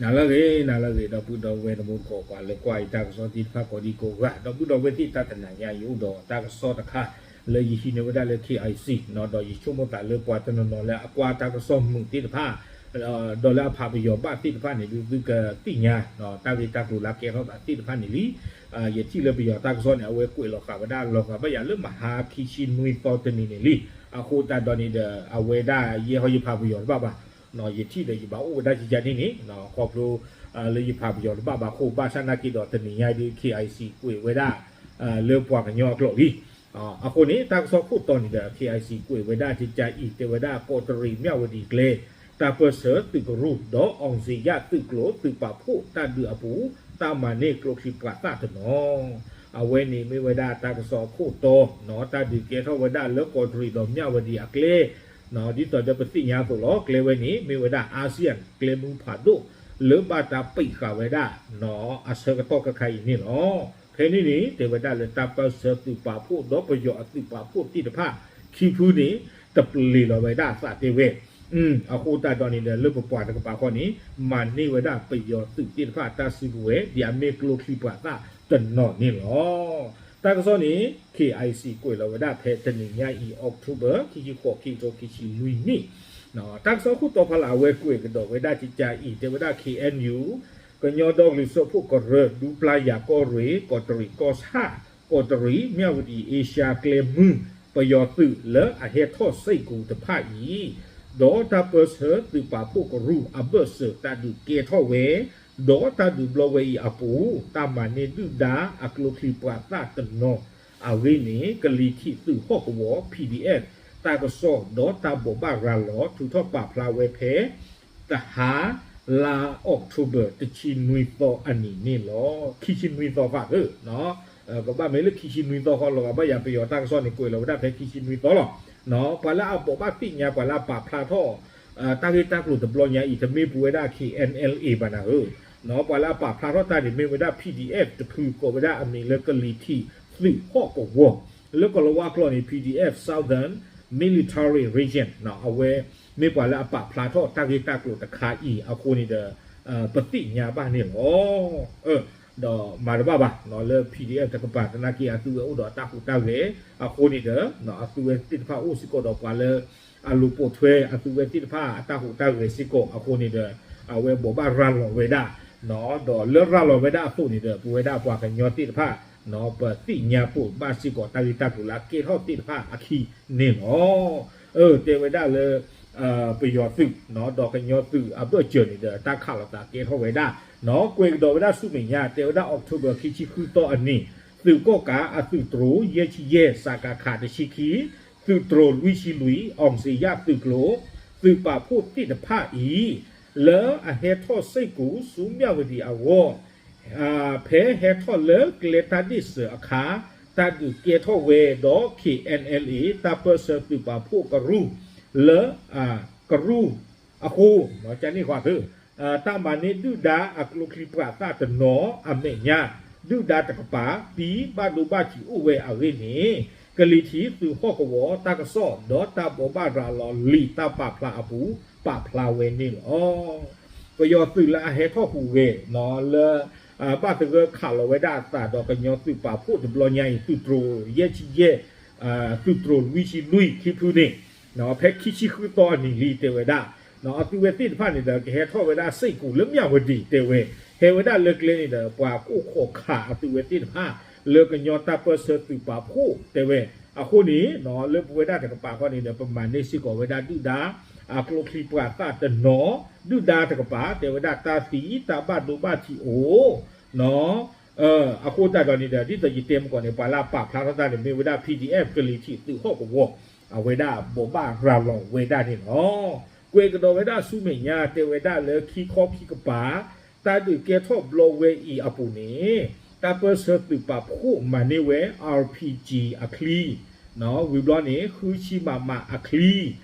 နၤလၢအဂ့ၤ နၤလၢအဂ့ၤ ဒီပုၢ်ဒီဝဲၢ်တံၤသကိး ပှၤလၢကွၢ်ယတၢ်ကစီၣ်သ့ၣ်တဖၣ်ကိးဒံကိးဂၤ ဒီပုၢ်ဒီဝဲၢ်သ့ၣ် တၢ်တနၤညါအံၤ အိၣ်ဒီးတၢ်ကစီၣ်တခါ လၢယဟံးန့ၢ်ဝဲဒၣ်လၢ K I C နီၤ ဒီးယဆိကမိၣ်သးလၢပှၤတနီၤနီၤလၢအကွၢ်တၢ်ကစီၣ်မုာ်သ့ၣ်တဖၣ် ဒီးလၢအဖးပယီၤဘၣ်သ့ၣ်တဖၣ်န့ၣ် ဒုးသုကသ့ၣ်ညါ တၢ်ဂ့ၢ်တၢ်ကျိၤလၢအကဲထီၣ်သးသ့ၣ်တဖၣ်န့ၣ်လံ. ယထံၣ်လၢပယီၤတၢ်ကစီၣ်န့ၣ် အဝဲကွဲးလီၤဃာ်ဝဲဒၣ် လီၤဃာ်ဘၣ်ယၤလၢမဟါခံဆံနွံသီတနံၤန့ၣ်လံ. အဃိသတးဒီးန့ၣ်ဒီး အဝဲဒၣ်ယဲဟီယဖးပယီၤတဘၣ်ဘၣ် ယထံၣ်ဒီးယဘၣ်အိၣ်ဝဲဒၣ်ကကန့ၣ်န့ၣ် ခီဖျိ လၢယဖးပယီၤတဘၣ်ဘၣ်အဃိ ဘၣ်ဆၣ်နာ်က့ဒီးတနံၤညါဒုး K I C ကွဲးဝဲဒၣ် လၢပှၤကညီအကျိာ်လံ. အဃိန့ၣ် တၢ်ကစီၣ်ခိၣ်တီန့ၣ်ဒီး K I C ကွဲးဝဲဒၣ်ကကအံၤ တဲဝဲဒၣ် ကီးတရံး မၠၣ်ဝတံၤကျဲ တၢ်ပၢၢ်ဆၢသုးကရူၢ် ဒီး အောင်ဇေယျ သုးကျိၤသုးပာ်ဖှိၣ်တၢ်ဒုးအပူၤ တၢ်မၤန့ၢ်ကျိချံမျိာ်သၣ်တနီၤ အဝဲန့ၣ်မ့ၢ်ဝဲဒၣ်တၢ်ကစီၣ်အခိၣ်တီနီၤ တၢ်ဒုးကဲထီၣ်ဝဲဒၣ်လၢကီးတရံးဒီးမၠၣ်ဝတံၤအကျဲ ဒ်သိးဒီးပသ့ၣ်ညါအသိးလီၤ. ကျဲဝဲန့ၣ် မ့ၢ်ဝဲဒၣ် ASEAN ကျဲမုၢ်ဖးဒိၣ် လၢဘၣ်တၢ်ပံးဃာ်ဝဲဒၣ် အဆၢကတီၢ်ခဲခါအံၤန့ၣ်လီၤ. ဖဲန့ၣ်န့ၣ် တဲဝဲဒၣ်လၢတၢ်ပၢၢ်ဆၢသုးပာ်ဖှိၣ်ဒီးပယီၤအသုးပာ်ဖှိၣ်သ့ၣ်တဖၣ် ခံဖုန့ၣ် တပျ့ၤလီၤဝဲဒၣ်အသးတဲဝဲ အဃိသတးဒီးန့ၣ်ဒီး လၢပပှၤတကပၤဃီန့ၣ် မၤန့ၢ်ဝဲဒၣ်ပယီၤသုးသ့ၣ်တဖၣ်တၢ်စုကဝဲၤ ဒ်အမ့ၢ်ကျိချံမျိာ်သၣ်တနီၤန့ၣ်လီၤ. တၢ်ကစီၣ်န့ၣ် K I C ကွဲးလီၤဝဲဒၣ်ဖဲတနံၤညါအံၤ October ခံဆံဃိး ခံကထိခံဆံလွံၢ်နံၣ် တၢ်ကစီၣ်ခိၣ်တီဖီလာ်အဝဲကွဲးကဒီးဝဲဒၣ်ကကအံၤ တဲဝဲဒၣ် K N U ကညီဒီကလုာ်စၢဖှိၣ်ကရၢ ဒူပျၢ်ယၤကီၢ်ရ့ၣ် ကီးတရံးကီၢ်ဆၣ် ကီးတရံး မၠၣ်ဝတံၤ အ့ရှါကျဲမုၢ် ပယီၤသုးလၢအဟဲထီၣ်စ့ၢ်ကီးတဖၣ်အံၤ ဒီးတၢ်ပၢၢ်ဆၢသုးပာ်ဖှိၣ်ကရူၢ်အဘၢၣ်စၢၤတၢ်ဒုးကဲထီၣ်ဝဲ ဒီးတၢ်ဒုးဘျီဝဲအံၤအပူၤ တၢ်မၤန့ၢ်ဒုၣ်ဒါအကျိချံမျိာ်သၣ်တနီၤအဂ့ၢ်န့ၣ် ကလံၤထံးသုးဟီၣ်ကဝီၤ P D F တၢ်ကစီၣ်ဒီးတၢ်ဘိးဘၣ်ရၤလီၤထုးထီၣ်ပာ်ဖျါဝဲဖဲ တဟါ လါ October တဆံနွံသီအနံၤန့ၣ်လီၤ. ခံဆံနွံသီဃီဧၢ ကဘၣ်မ့ၢ်လၢခံဆံနွံသီဃီလီၤ ကဘၣ်ယၤပယီၤတၢ်ကစီၣ်န့ၣ် ကွဲးလီၤဝဲဒၣ်ဖဲခံဆံနွံသီလီၤ. ပှၤလၢအဘိးဘၣ်သ့ၣ်ညါ ပှၤလၢအပာ်ဖျါထီၣ် တၢ်ဂ့ၢ်တၢ်ကျိၤတဘျီညါအံၤ တမ့ၢ်ပဝဲဒၣ် K N L A ဘၣ်နၤဧၢ, ပှၤလၢအပာ်ဖျါထီၣ်တၢ်န့ၣ် မ့ၢ်ဝဲဒၣ် P D F တဖု ကိးဝဲဒၣ်အမံၤလၢကလံၤထံးသုးဟီၣ်ကဝီၤ လၢကီၤလၤဝါကျိာ်န့ၣ် P D F Southern Military Region အဝဲ မ့ၢ်ပှၤလၢအပာ်ဖျါထီၣ်တၢ်ဂ့ၢ်တၢ်ကျိၤတခါအံၤအဃိန့ၣ်ဒီး ပသ့ၣ်ညါဘၣ်န့ၣ်လီၤ. ဒီးမၤတဘၣ်ဘၣ် လၢ P D F တကပၤသနာ်က့ အသုဝဲအိၣ်ဒီးအတၢ်ဟူးတၢ်ဂဲၤအဃိန့ၣ်ဒီး အသုဝဲသ့ၣ်တဖၣ်အိၣ်စ့ၢ်ကီးဒီးပှၤလၢ အလိၤပိာ်ထွဲ အသုဝဲသ့ၣ်တဖၣ်အတၢ်ဟူးတၢ်ဂဲၤစ့ၢ်ကီးအဃိန့ၣ်ဒီး အဝဲဘိးဘၣ်ရၤလီၤဝဲဒၣ် ဒီးလၢရၤလီၤဝဲဒၣ်အသိးန့ၣ်ဒီး ပဝဲဒၣ်ပှၤကညီသ့ၣ်တဖၣ် ပသ့ၣ်ညါပိာ်ဘၣ်စ့ၢ်ကီးတၢ်ဂ့ၢ်တၢ်ကျိၤလၢအကဲထီၣ်သ့ၣ်တဖၣ်အခံန့ၣ်လီၤ. တဲဝဲဒၣ်လၢ ပယီၤသုး ဒီးကညီသုးအဘၢၣ်စၢၤန့ၣ်ဒီး တၢ်ခးလိာ်သးကဲထီၣ်ဝဲဒၣ် ကွဲးကဒီးဝဲဒၣ်ဆူမဲာ်ညါ တဲဝဲဒၣ် October ခံဆံဃုသီအနံၤ သုးကီၣ်ကးအသုးတြိၤ ယဲၢ်ဆံယဲၢ် စကခ တဆံခံ သုးတြိၤလွံၢ်ဆံလွံၢ် အောင်ဇေယျသုးကျိၤ သုးပာ်ဖှိၣ်သ့ၣ်တဖၣ်အံၤ လၢအဟဲထီၣ်စ့ၢ်ကီးဆူမၠၣ်ဝတံၤအဂီၢ် ဖဲဟဲထီၣ်လၢကျဲတၢ်ဒ့ၣ်စၢၤအခါ တၢ်ဒုးကဲထီၣ်ဝဲဒီး K N L A တၢ်ပၢၢ်ဆၢသုးပာ်ဖှိၣ်ကရူၢ် လၢ ကရူၢ်အဃိ ကန့ၢ်ဃီသၢ တၢ်မၤန့ၢ်ဒုၣ်ဒါအကျိချံမျိာ်သၣ်တနီၤအမဲာ်ညါ ဒုၣ်ဒါတကပၤ သံဘၣ်ဒိဘၣ်ထံးအိၣ်ဝဲအဂ့ၢ်န့ၣ် ကလံၤထံးသုးဟီၣ်ကဝီၤတၢ်ကစီၣ် ဒီးတၢ်ဘိးဘၣ်ရၤလီၤလံာ်တၢ်ပာ်ဖျါအပူၤ ပာ်ဖျါဝဲန့ၣ်လီၤ. ပယီၤသုးလၢအဟဲထီၣ်ဟူးဂဲၤ လၢ ဘၣ်သဂၢၢ်ခးလီၤဝဲဒၣ်အသးဒီးကညီသုးပာ်ဖှိၣ်တဘျီညါအံၤ သုးတြိၤယဲၢ်ဆံယဲၢ် သုးတြိၤလွံၢ်ဆံလွံၢ်ခံဖုန့ၣ် ဖဲခံဆံဃုသီအနံၤလံတဲဝဲဒၣ် အသုဝဲသ့ၣ်တဖၣ်န့ၣ်ဒီး ကဟဲထီၣ်ဝဲဒၣ်စ့ၢ်ကီးလၢမၠၣ်ဝတံၤတဲဝဲ ဟဲဝဲဒၣ်လၢကျဲန့ၣ်ဒီး ပှၤကိးခီၣ်ခးအသုဝဲသ့ၣ်တဖၣ် လၢကညီတၢ်ပၢၢ်ဆၢသုးပာ်ဖှိၣ်တဲဝဲ အဃိန့ၣ် လၢပဝဲဒၣ်တကပၤဃီန့ၣ်ဒီး ပမၤန့ၢ်စ့ၢ်ကီးဝဲဒၣ်ဒုၣ်ဒါ အကျိချံမျိာ်သၣ်တနီၤ ဒုၣ်ဒါတကပၤ တဲဝဲဒၣ်တၢ်သံတၢ်ဘၣ်ဒိဘၣ်ထံးအိၣ် အဃိသတးဒီးန့ၣ်ဒီး ဒ်သိးယတဲမကီးန့ၣ် ပှၤလၢအပာ်ဖျါထီၣ်တၢ်န့ၣ် မ့ၢ်ဝဲဒၣ် P D F ကလံၤထံးသုးဟီၣ်ကဝီၤ အဝဲဒၣ်ဘိးဘၣ်ရၤလီၤဝဲဒၣ်န့ၣ်လီၤ. ကွဲးကဒီးဝဲဒၣ်ဆူမဲာ်ညါ တဲဝဲဒၣ်လၢခံခီခံကပၤ တၢ်ဒုးကဲထီၣ်ဘျီဝဲအံၤအပူၤန့ၣ် တၢ်ပၢၢ်ဆၢသုးပာ်ဖှိၣ်မၤန့ၢ်ဝဲ R P G အချံ ဝံၤဘျီန့ၣ် ဃုဆံ မမ အချံ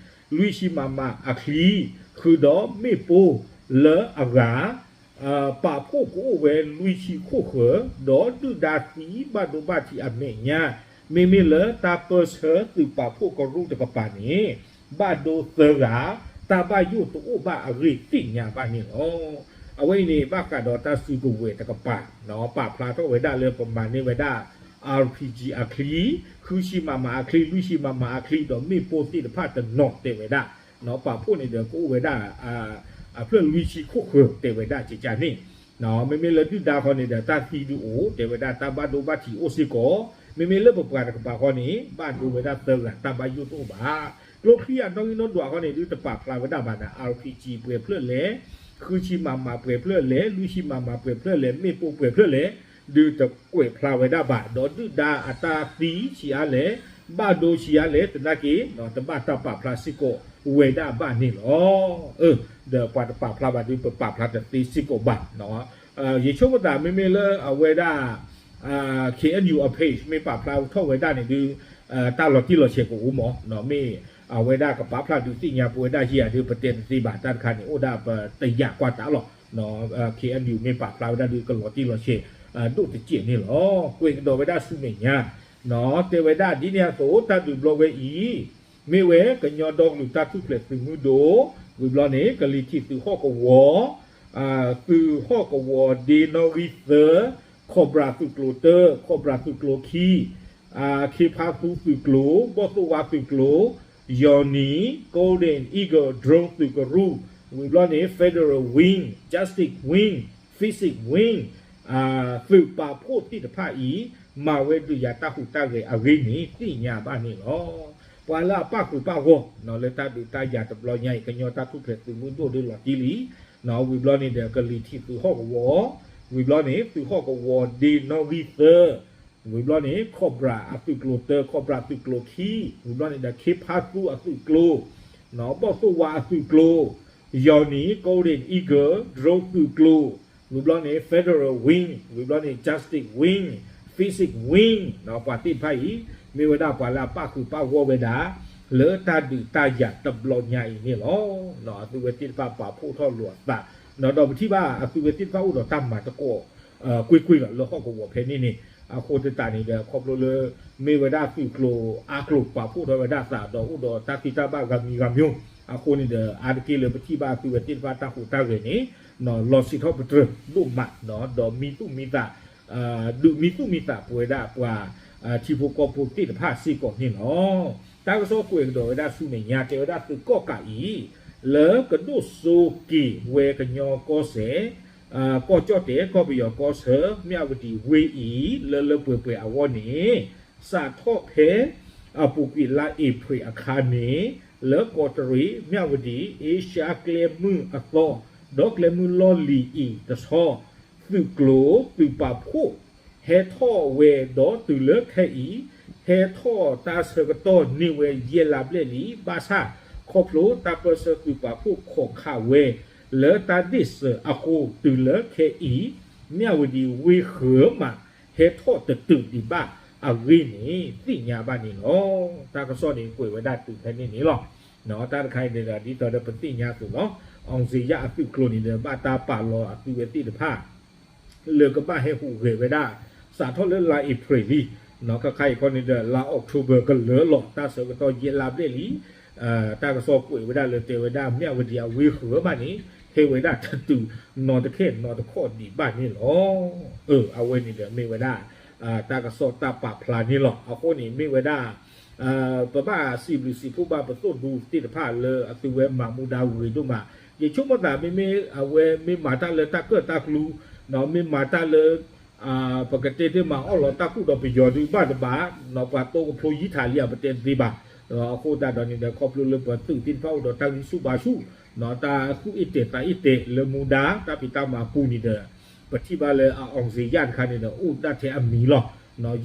လွံၢ်ဆံ မမ အချံ ဃုာ်ဒီးမ့ၣ်ပိၢ်လၢအဂၤ ပာ်ဖှိၣ်ကအိၣ်ဝဲလွံၢ်ဆံခိၣ်ဃၢၤ ဒီးဒုၣ်ဒါသံဘၣ်ဒိဘၣ်ထံးအမဲာ်ညါ မ့မ့ၢ်လၢတၢ်ပၢၢ်ဆၢသုးပာ်ဖှိၣ်ကရူၢ်တကပၤန့ၣ် ဘၣ်ဒိသၢဂၤ တၢ်ဘၣ်ယိၣ်တအိၣ်ဘၣ်အဂ့ၢ်သ့ၣ်ညါဘၣ်န့ၣ်လီၤ. အဝဲအံၤန့ၣ် ဘၣ်ဃးဒီးတၢ်စုကဝဲၤတကပၤ ပာ်ဖျါထီၣ်ဝဲဒၣ်လၢပမၤန့ၢ်ဝဲဒၣ် အါရ်ပံၣ်ကၠံ အချံ, ဃုဆံမမၤအချံ, လွံၢ်ဆံမမၤအချံ ဒီးမ့ၣ်ပိၢ်သ့ၣ်တဖၣ်တနီၤတဲဝဲဒၣ် ပာ်ဖှိၣ်န့ၣ်ဒီးကအိၣ်ဝဲဒၣ် အဖျၢၣ်လွံၢ်ဆံခိၣ်ဃၢၤတဲဝဲဒၣ်ကကန့ၣ် မ့မ့ၢ်လၢဒုၣ်ဒါဃီန့ၣ်ဒီး တၢ်သံဒုအိၣ် တဲဝဲဒၣ် တၢ်ဘၣ်ဒိဘၣ်ထံးအိၣ်စ့ၢ်ကီး, မ့မ့ၢ်လၢပပှၤတကပၤဃီန့ၣ် ဘၣ်ဒိဝဲဒၣ်သၢဂၤ တၢ်ဘၣ်ယိၣ်တအိၣ်ဘၣ်. ကျိချံအနီၣ်ဂံၢ်နီၣ်ဒွးဃီန့ၣ် ဒုးတပာ်ဖျါဝဲဒၣ်ဘၣ်နၤ အါရ်ပံၣ်ကၠံ ပှဲၤဖျၢၣ်လဲၣ်, ဃုဆံမမၤပှဲၤဖျၢၣ်လဲၣ်, လွံၢ်ဆံမမၤပှဲၤဖျၢၣ်လဲၣ်, မ့ၣ်ပိၢ်ပှဲၤဖျၢၣ်လဲၣ် ဒုးတကွဲးဖျါဝဲဒၣ်ဘၣ်, ဒီးဒုၣ်ဒါအတၢ်သံဆံးအါလဲၣ်, ဘၣ်ဒိဆံးအါလဲၣ် သနာ်က့ တဘၣ်တၢ်ပာ်ဖျါစ့ၢ်ကီးဝဲဒၣ်ဘၣ်န့ၣ်လီၤ. ဒီးပှၤတပာ်ဖျါဘၣ်ဒုး ပပာ်ဖျါတသ့စ့ၢ်ကီးဘၣ်. ယဆိကမိၣ်သး မ့မ့ၢ်လၢအဝဲဒၣ် ခ့ၣ်အဲၣ်ယူၣ် အ page မ့ၢ်ပာ်ဖျါထီၣ်ဝဲဒၣ်န့ၣ်ဒုး တၢ်လီၤတံၢ်လီၤဆဲးကအိၣ်မး, မ့ၢ်အဝဲဒၣ်ကပာ်ဖျါဒုးသ့ၣ်ညါပဝဲဒၣ်ယဲၢ်ဧါဒုး ပတဲတသ့ဘၣ်, တၢ်တခါန့ၣ် အိၣ်ဒၣ်ပတယာ်ကွၢ်တၢ်လီၤ. ခ့ၣ်အဲၣ်ယူၣ် မ့ၢ်ပာ်ဖျါဝဲဒၣ်ဒုး ကလီၤတံၢ်လီၤဆဲး ဒိၣ်တစဲးန့ၣ်လီၤ. ကွဲးကဒီးဝဲဒၣ်ဆူမဲာ်ညါ တဲဝဲဒၣ်ဒ်န့ၣ်အသိး တၢ်ဒုးဘျီဝဲအံၤ မ့ၢ်ဝဲကညီဒီကလုာ်တၢ်ထူၣ်ဖျဲးသုးမုၢ်ဒိၣ်, ဝံၤဘျီန့ၣ် ကလံၤထံးသုးဟီၣ်ကဝီၤ, သုးဟီၣ်ကဝီၤဒ့နီၣ်ဂံၢ်သၢ, ခီးဘြၣ်သုးကျိၤတၢ, ခီးဘြၣ်သုးကျိၤခံ, ခ့ဖါသူသုးကျိၤ, ဘီၣ်သိၣ်ဝါသုးကျိၤ, Yawkni Golden Eagle drone သုးကရူၢ်, ဝံၤဘျီန့ၣ် Federal Wing, Justice Wing, Physics Wing သုးပာ်ဖှိၣ်သ့ၣ်တဖၣ်အံၤ မၤဝဲဒုးယၤတၢ်ဟူးတၢ်ဂဲၤအဂ့ၢ်န့ၣ် သ့ၣ်ညါဘၣ်န့ၣ်လီၤ. ပှၤလၢအပၣ်ဃုာ်ပၣ်ဂီၢ် လၢတၢ်ဒုးတၢ်ယၤတဘျီညါအံၤ ကညီတၢ်ထူၣ်ဖျဲးသုးမုၢ်ဒိၣ်ဒုးလီၤတံၢ်လံ, ဝံၤဘျီန့ၣ်ဒီး ကလံၤထံးသုးဟီၣ်ကဝီၤ, ဝံၤဘျီန့ၣ် သုးဟီၣ်ကဝီၤဒ့နီၣ်ဂံၢ်သၢ, ဝံၤဘျီန့ၣ် ခီးဘြၣ်အသုးကျိၤတၢ, ခီးဘြၣ်သုးကျိၤခံ, ဝံၤဘျီန့ၣ်ဒီး ခ့ဖါသူအသုးကျိၤ, ဘီၣ်သိၣ်ဝါအသုးကျိၤ, Yawkni Golden Eagle drone သုးကျိၤ, ဝံၤဘျီန့ၣ် Federal Wing, ဝံၤဘျီန့ၣ် Justice Wing, Physics Wing ပှၤသ့ၣ်တဖၣ်အံၤ မ့ၢ်ဝဲဒၣ်ပှၤလၢအပၣ်ဃုာ်ပၣ်ဂီၢ်ဝဲဒၣ် လၢတၢ်ဒုးတၢ်ယၤတဘျီညါအံၤန့ၣ်လီၤ. အသုဝဲသ့ၣ်တဖၣ်ပာ်ဖှိၣ်ထီၣ်လိာ်အသး, ဒီးပထံၣ်ဘၣ်အသုဝဲသ့ၣ်တဖၣ်အိၣ်ဒီးတၢ်မၤသကိး ကွ့ၢ်ကွ့ၢ်လီၤ လၢဟီၣ်ကဝီၤဖဲန့ၣ်န့ၣ်, အဃိသတးန့ၣ်ဒီး ခီဖျိလၢ မ့ၢ်ဝဲဒၣ်သုးကျိၤအါကျိၤပာ်ဖှိၣ်ထီၣ်ဝဲဒၣ်သးဒီးအိၣ်ဒီးတၢ်သံတၢ်ဘၣ်ဂၤမံၤဂၤမံၤ, အဃိန့ၣ်ဒီး အါတက့ၢ်လၢပထံၣ်ဘၣ်အသုဝဲသ့ၣ်တဖၣ်တၢ်ဟူးတၢ်ဂဲၤန့ၣ် လီၤစံးထီၣ်ပတြၢၤဒိၣ်မး, ဒီးမံသူၣ်မံသး ဒုးမံသူၣ်မံသးပဝဲဒၣ်ပှၤ ထံဖိကီၢ်ဖိသ့ၣ်တဖၣ်စ့ၢ်ကီးန့ၣ်လီၤ. တၢ်ကစီၣ်ကွဲးကဒီးဝဲဒၣ်ဆူမဲာ်ညါ တဲဝဲဒၣ်သုးကီၣ်ကးအံၤ လၢကဒိၣ်စိက့ၤဝဲကညီကီၢ်စဲၣ် ကီၢ်ကၠီၣ်တဲာ် ကီၢ်ပယီၤကီၢ်ဆၢ မၠၣ်ဝတံၤဝ့ၢ်အံၤ လၢလၢပှဲၤပှဲၤအဂီၢ်န့ၣ် စးထီၣ်ဖဲ အပူၤကွံာ်လါအ့ဖြ့ၣ်အခါန့ၣ် လၢကီးတရံး မၠၣ်ဝတံၤ အ့ရှါကျဲမုၢ်အသီ ဒီးကျဲမုၢ်လီၢ်လံၤအံၤတဆီ သုးကျိၤသုးပာ်ဖှိၣ် ဟဲထီၣ်ဝဲဒီးတုၤလၢခဲအံၤ ဟဲထီၣ်တၢ်ဆၢကတီၢ်န့ၢ်ဝဲယဲၢ်လါဘျဲၣ်လံ ဘၣ်ဆၣ် ခီဖျိတၢ်ပၢၢ်ဆၢသုးပာ်ဖှိၣ်ခိးခးဝဲ လၢတၢ်ဒ့ၣ်စၢၤအဃိ တုၤလၢခဲအံၤ မၠၣ်ဝတံၤဝ့ၢ်ဃၢၤမး ဟဲထီၣ်တတုၤဒံးဘၣ်အဂ့ၢ်န့ၣ် သ့ၣ်ညါဘၣ်န့ၣ်လီၤ. တၢ်ကစီၣ်န့ၣ်ကွဲးဝဲဒၣ်တုၤဖဲန့ၣ်န့ၣ်လီၤ. တၢ်တခါအံၤန့ၣ်ဒီး ဒ်သိးဒီးပသ့ၣ်ညါအသိးလီၤ. အောင်ဇေယျအသုးကျိၤန့ၣ်ဒီး ဘၣ်တၢ်ပာ်လီၤအသုဝဲသ့ၣ်တဖၣ် လၢကဘၣ်ဟဲဟူးဂဲၤဝဲဒၣ် စးထီၣ်လၢလါအ့ဖြ့ၣ်လံ, ခါခါအံၤခီန့ၣ်ဒီး လါအီးကထိဘၢၣ်ကလၢာ်လီၤ တၢ်ဆၢကတီၢ်ယဲၢ်လါဘျဲၣ်လံ, တၢ်ကစီၣ်ကွဲးဝဲဒၣ်လၢတဲဝဲဒၣ် မၠၣ်ဝတံၤအဝ့ၢ်ဃၢၤဘၣ်န့ၣ် ဟဲဝဲဒၣ်တတုၤ နီတခဲနီတခီၣ်ဒံးဘၣ်န့ၣ်လီၤ. အဝဲန့ၣ်ဒီးမ့ၢ်ဝဲဒၣ် တၢ်ကစီၣ်တၢ်ပာ်ဖျါန့ၣ်လီၤ. အဃိန့ၣ်မ့ၢ်ဝဲဒၣ် ပဘၣ်စံးဘျုးစံးဖှိၣ်ဘၣ်ပသိၣ်ဒူသ့ၣ်တဖၣ်လၢအသုဝဲမၤမူဒါဂ့ၤဒိၣ်မး, ယဆိကမိၣ်သး မ့မ့ၢ်အဝဲမ့ၢ်မၤတၢ်လၢတၢ်ကၢၣ်တၢ်ကျူ, မ့ၢ်မၤတၢ်လၢ ပကတဲတ့ၢ်မၤအီၣ်လီၤတၢ်ကူၣ်ဒီးပယီၤဒုးဘၣ်တဘၣ်, ပှၤတိကဖျိယံာ်ထးလံ အပတဲတသ့ဘၣ်. အဃိသတးဒီးန့ၣ်ဒီး ခီဖျိလၢပသုးသ့ၣ်တဖၣ်အိၣ်ဒီးတၢ်ဂံၢ်ဆူၣ်ဘါဆူၣ်, တၢ်သူၣ်အ့ၣ်တဲာ်သးအ့ၣ်တဲာ်လၢမူဒါ တၢ်ဖံးတၢ်မၤပူၤန့ၣ်ဒီး ပထံၣ်ဘၣ်လၢအအောင်ဇေယျတခါန့ၣ်ဒီး အိၣ်ဒၣ်ထဲအမံၤလီၤ.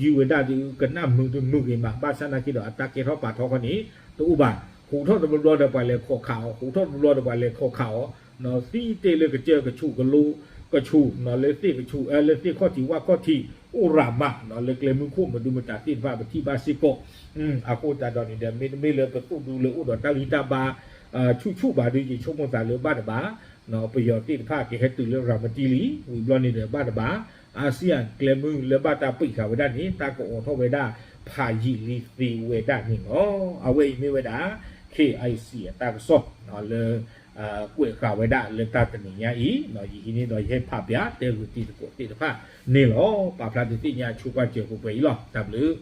ယုၢ်ဝဲဒၣ်ဒုးကနၣ်မုာ်တမုာ်ဂ့ၤမး ဘၣ်ဆၣ်နာ်က့ဒီး အတၢ်ကဲထီၣ်ပာ်ထီၣ်ခီန့ၣ် တအိၣ်ဘၣ်. ဟူးထီၣ်တဘျီဘျီဒီးပှၤလဲၤခိးခးအီၤ, ဟူးထီၣ်တဘျီဘျီဒီးပှၤလဲၤခိးခးအီၤ, သံတ့ၢ်လၢကစၢၢ်ကဆူးကလိကဆူး လၢသ့ၣ်ကဆူး လၢသ့ၣ်ခီၣ်ထံးဝၣ်ခီၣ်ထံး အိၣ်ရၤမး လၢကျဲမုၢ်ခိၣ်မဒုမတၤသ့ၣ်တဖၣ် ပထံၣ်ဘၣ်စ့ၢ်ကီး. အဃိသတးဒီးန့ၣ်ဒီး မ့တမ့ၢ်လၢပသုးဒူလၢအိၣ်ဒီးတၢ်ဂံၢ်တၢ်ဘါ ဆူၣ်ဆူၣ်ဘၣ်ဒီး ယဆိကမိၣ်သးလၢဘၣ်တဘၣ် ပယီၤသ့ၣ်တဖၣ်ကဟဲတုၤလၢရၤမတံလံ ဝံၤဘျီန့ၣ်ဒီးဘၣ်တဘၣ် အါစံၣ်ယၣ်ကျဲမုၢ်လၢဘၣ်တၢ်ပံာ်ဃာ်ဝဲဒၣ်န့ၣ် တၢ်ကအိးထီၣ်ဝဲဒၣ်ဖးယံာ်လံသ့ဝဲဒၣ်န့ၣ်လီၤ. အဝဲအံၤမ့ၢ်ဝဲဒၣ် ခ့ၣ်အံၣ်စံၣ် အတၢ်ကစီၣ်လၢ ကွဲးဃာ်ဝဲဒၣ်လၢတၢ်တနံၤညါအံၤ, ယဟံးန့ၢ်ဒီးယဟ့ၣ်ဖးပၠးတဲဂုာ်တံၤသကိးသ့ၣ်တဖၣ်န့ၣ်လီၤ. ပာ်ဖျါဒုးသ့ၣ်ညါဆိကွၢ်စၢၤပှဲၤပှဲၤအံၤလီၤ. တၢ်ဘျုး